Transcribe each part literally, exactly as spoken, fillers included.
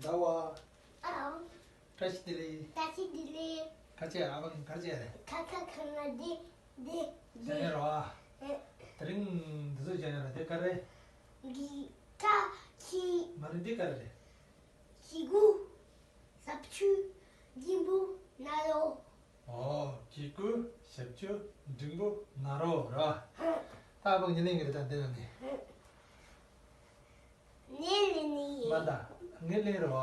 ཟླ་བ། ཨང་། བཀྲ་ཤིས་བདེ་ལེགས། བཀྲ་ཤིས་བདེ་ལེགས། ཁ་ཆེ་ཨ་ཕ་གི་ཁ་ཆེ་རེད། ཁ་ཁ་ཁ་ན་བདེ་བདེ་ཟེར་ནས་རོ། ཨ། དེ་རིང་འདི་ཚོ་བྱས་ན་ར་དེ་ག་རེད། གི་ཀ་ཁི། མ་རེད་འདི་ག་རེད། ཞི་གུ། ཟབ་ཆུ། འགྲེང་བུ། ན་རོ། ཨོ། གི་གུ། ཞབས་ཀྱུ། འགྲེང་བུ། ན་རོ་ར། ད་ཨ་ཕ་གི་ཉི་ལེན་གི་རེད་ད་འདི་ན་ནི། ངས་ལེན་ནི་ཡིན། མ་ད། ངས་ལེན་རེད་བ།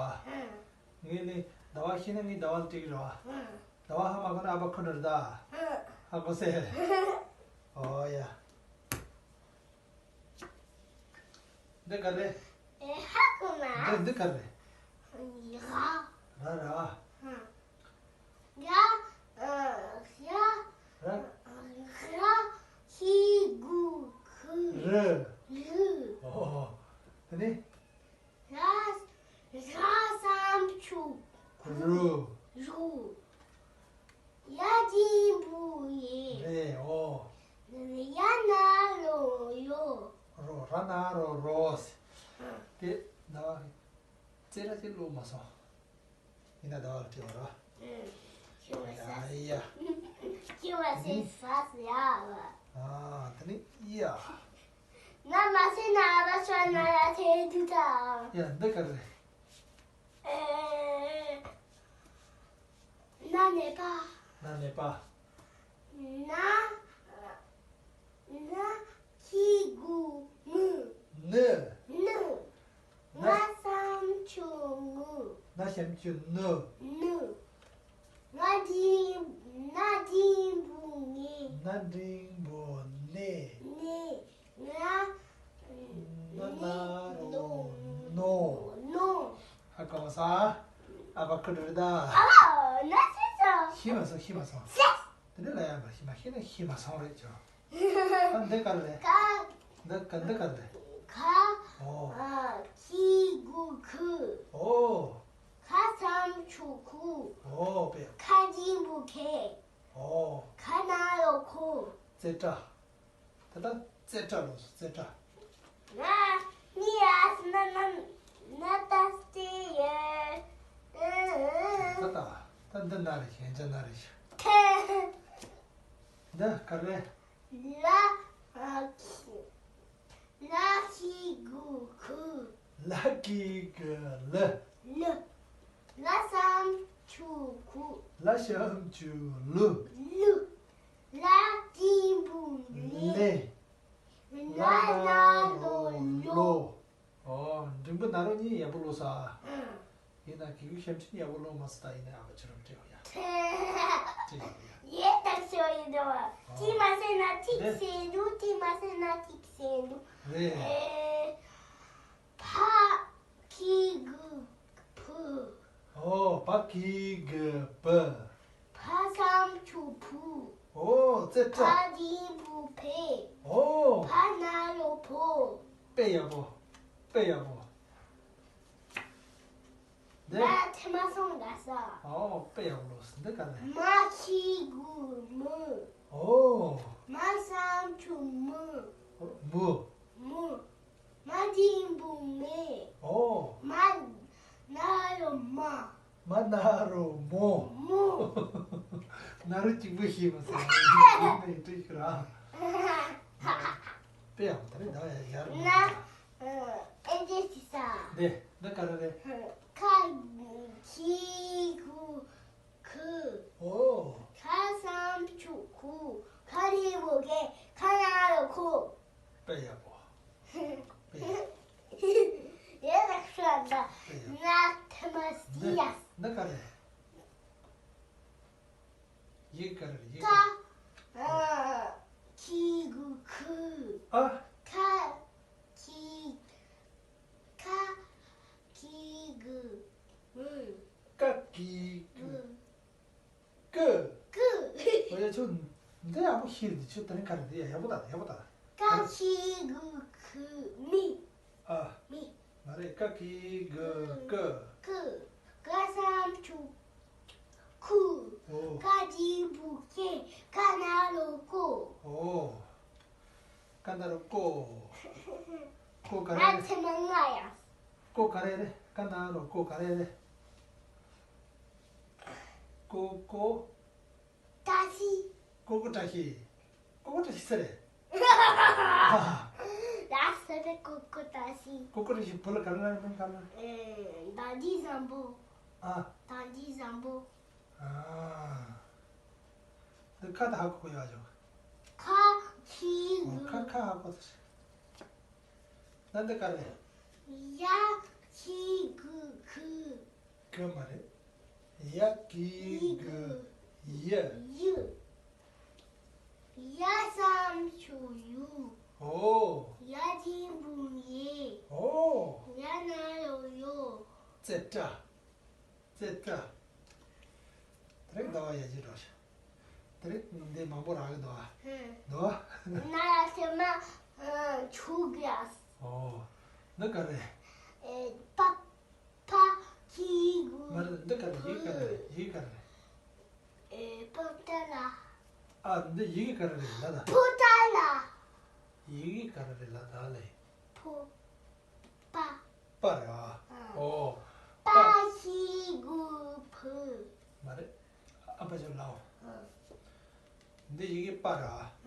ངས་ལེན། ཟླ་བ་ཤེས་ན་ངས་ཟླ་བ་ལ་སྤྲད་ཀྱི་རེད་བ། ཟླ་བ་ཧ་མ་གོ་ན་ཨ་ཕ་ཁུ་ནུ་རེད་ད། ཧ་གོ་སེ། ཨོ་ཡ། འདི་ག་རེད། ཨེ་ཧ་གོ་ན། འདི་འདི་ག་རེད། ར། ར་ར། ཧ། ར། ཨ། ར། ར། ར། ཧི་གུ་གུ། རུ། རུ། ཨོ། དེ་ནི། ར། ར་ཟམ་ཆུ་གུ། རུ། རུ། ཡ་འགྲེང་བུ་ཡེ། རེད། ཨོ། ཡ་ན་རོ་ཡོ། རོ། ར་ན་རོ་རོ། དེ་ཟླ་བ་ཙེ་ར་དེ་ཀློག་མ་སོང་། ཡིན་ན་ཟླ་བ་ལ་སྤྲད་པ་ར། ཨེ། ཤི་བ་ས། ཡ་ཡ། ཤི་བ་སེ་ས་ཡ་བ། ཨ། དེ་ནི་ཡ། ན་མ་སེ་ན་བ་ས་ན་ཡ་ཐེ་དུ་ད། ཡ་འདི་ག་རེད། ཨེ། ན་ནས་པ། ན་ནས་པ། ན། ན། གི་གུ་ངུ། ནུ། ནུ། ན། ན་ཟམ་ཆུ་ངུ། ན་ཟམ་ཆུ་ནུ། ནུ། ན་འགྲེང་། ན་འགྲེང་བུ་ནས། ན་འགྲེང་བུ་ནས། ནས། ན། ན་ན་རོ་ནོ། ནོ། ཧ་གོ་སོང་། ཨ་ཕ་ཁུ་ནུ་རེད་ད། ཨ་ཕ་ན་ཤེས་སོང་། ཤེས་མ་སོང་། ཤེས་མ་སོང་། ཤེས། དེ་འདྲ་ལ་ཡང་མ་ཤེས། མ་ཤེས་ན་ཤེས་མ་སོང་རེད་ཅོ། ཨ་འདི་ག་རེད། ཀ། འདི་ག་འདི་ག་རེད། ཁ། ཨོ། ཨ། གི་གུ་གུ། ཨོ། ཁ་ཟམ་ཆུ་ཁུ། ཨོ་པེ། ཁ་འགྲེང་བུ་ཁེ། ཨོ། ཁ་ན་རོ་ཁོ། ཙེ་ཏྲ། ད་ལྟ་ཙེ་ཏྲ་ལོ་སོ་ཙེ་ཏྲ། ང་ནི་ཡ་ན་ན་ན་ད་སྟེ་ཡེ། ད་ད་ད་འདི་ན་རེ་ཤན་ཅ་ན་རེ་ཤ། འདི་ག་རེ། ལ། ཨ། གི། ལ་གི་གུ་གུ། ལ་གི་གུ་ལུ། ལུ། ལ་ཟམ་ཆུ་གུ། ལ་ཟམ་ཆུ་ལུ། ལུ། ལ་འགྲེང་བུ་ལེ། ལེ། ལ་ན་རོ་ལོ། ཨོ། འགྲེང་བུ་ན་རོ་གཉིས་ཡག་པོ་ཀློག་སོང་ཨ། ཨང་། ཡིན་ན་གི་གུ་ཞབས་ཀྱུ་ཡག་པོ་ཀློག་མ་སོང་ད། ཡིན་ན་ཨ་ཕ་ཁྱོད་རང་སྤྲད་ཡོང་ཡ། སྤྲད་ཡོང་ཡ། ཡེ་ད་ཤོ་ཡིན་འགྲོ་བ། ཨོ། ཏི་མ་ཟེར་ན་ཏིག་ཟེར་འདུག་ཏི་མ་ཟེར་ན་ཏིག་ཟེར་འདུག་རེད། ཨེ། ཕ་གི་གུ་ཕུ། ཨོ། ཕ་གི་གུ་ཕུ། ཕ་ཟམ་ཆུ་ཕུ། ཨོ། ཙེ་ཏྲ། ཕ་འགྲེང་བུ་ཕེ། ཨོ། ཕ་ན་རོ་ཕོ། དཔེ་ཡག་པོ། དཔེ་ཡག་པོ། འདི། ང་ཐེ་མ་སོང་ལ་ས། ཨོ། དཔེ་ཡག་པོ་ཀློག་སོང་། འདི་ག་རེ། མ་གི་གུ་མུ། ཨོ། མ་ཟམ་ཆུ་མུ། མུ། མུ། མ་འགྲེང་བུ་མེ། ཨོ། མ་ན་རོ་མ། མ་ན་རོ་མོ། མོ། ན་རོ་གཅིག་པུ་ཤེས་མ་སོང་། ཡིན་དུས་ཤི་ར། དཔེ་ཡག་པོ་ད་རེད་ད། ཡ་ཡར་ན། ཨེ་འདྲས་ཤི་ས། འདི་འདི་ག་རེ་རེད། ཁ་གི་གུ་ཁུ། ཨོ། ཁ་ཟམ་ཆུ་ཁུ། ཁ་འགྲེང་བུ་ཁེ། ཁ་ན་རོ་ཁོ། དཔེ་ཡག་པོ། དཔེ་ཡག་པོ། ཡེ་ལགས་སོ་ད། དཔེ་ཡག་པོ། ང་ཐ་མ་སི་ཡ། འདི་ག་རེ། ཡི་ག་རེ་རེད། ཡི་ག་ཁ། ཨ། གི་གུ་ཁུ། ཨ། ཁ། གི། ཁ། གི་གུ་གུ། ཀ་གི་གུ། གུ། གུ། གུ། ཨོ་ཡ། ཁྱོད་འདི་ཡག་པོ་ཤེས་རེད། ཁྱོད་དེ་རིང་ག་རེ་འདི་ཡ་ཡག་པོ་ད། ཡག་པོ་ད། ཀ་གི་གུ་གུ་མི། ཨ། མི། མ་རེད། ཀ་གི་གུ་གུ། གུ། ཁ་ཟམ་ཆུ་ཁུ། ཨོ། ཁ་འགྲེང་བུ་ཁེ། ཁ་ན་རོ་ཁོ། ཨོ། ཁ་ན་རོ་ཁོ། ཁོ་ག་རེ་རེད། ང་ཚེ་མ་ང་ཡ། ཁོ་ག་རེ་རེད། ཀ་ན་རོ་ཀོ་ག་རེ་རེད། ཀོ་ཀོ། བཀྲ་ཤིས། ཀོ་ཀོ་བཀྲ་ཤིས། ཀོ་ཀོ་བཀྲ་ཤིས་ཟེར་རེད། ད་ཟེར་རེད། ཀོ་ཀོ་བཀྲ་ཤིས། ཀོ་ཀོ་བཀྲ་ཤིས་བོད་ལ་ག་རེ་ལབ་ཡོད་མིན་ག་རེ་ལབ། ཨེ། ད་འདི་བཟང་པོ། ཨ། ད་འདི་བཟང་པོ། ཨ། འདི་ཁ་ད་ཧ་གོ་གི་ཡོད་ཅོག་ཁ་ཁྱི་ཨོ། གུ། ཁ་ཁ་ཧ་གོ་ད། ད་འདི་ག་རེ། ཡ་ཁྱི་གུ་ཁུ། གུ་མ་རེད། ཡ་གི་གུ་ཡི། ཡི། ཡ་ཟམ་ཆུ་ཡུ། ཨོ། ཡ་ཇིང་བུང་ཡེ། ཨོ། ཡ་ན་རོ་ཡོ། ཙེ་ཏྲ། ཙེ་ཏྲ། དེ་རིང་ཟླ་བ་ཡ་གྱི་འགྲོ་ཤག་དེ་རིང་འདི་མང་པོ་རག་གི་འདུག་ཨ། ཧུམ། འདུག་ཨ། ན་ལ་སེ་མ་ཆུ་གི་ཨ། ཨོ། འདི་ག་རེ། ཨེ། པ། ཕ་གི་གུ། མ་རེད། འདི་ག་རེ། ཡི་ག་རེ་རེད། ཡི་ག་རེ་རེད། ཨེ། པོ་ཏ་ལ། ཨ། འདི་ཡི་ག་རེ་རེད་ལ་ད། པོ་ཏ་ལ། ཡི་ག་རེ་རེད་ལ་ད་ལེ། ཕོ། པ། པ་རེད་ཨ། ཨ། ཨོ། པ་པ། གི་གུ་ཕུ། མ་རེད། ཨ་ཕ་ཅོ་ལའོ། ཨ། འདི་ཡི་གེ་པ་རེད་ཨ།